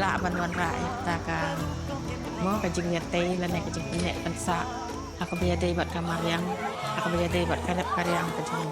ລະ ວັນວັນຣາຍ ຕາກາງ ມໍກະຈິງວຽນເຕ ລະແນກະຈິງເນກປັນສະ ອາກະບະຍາເດບັດກາມາຣຽງ ອາກະບະຍາເດບັດກາແລັບກາຣຽງ ກະຈິງ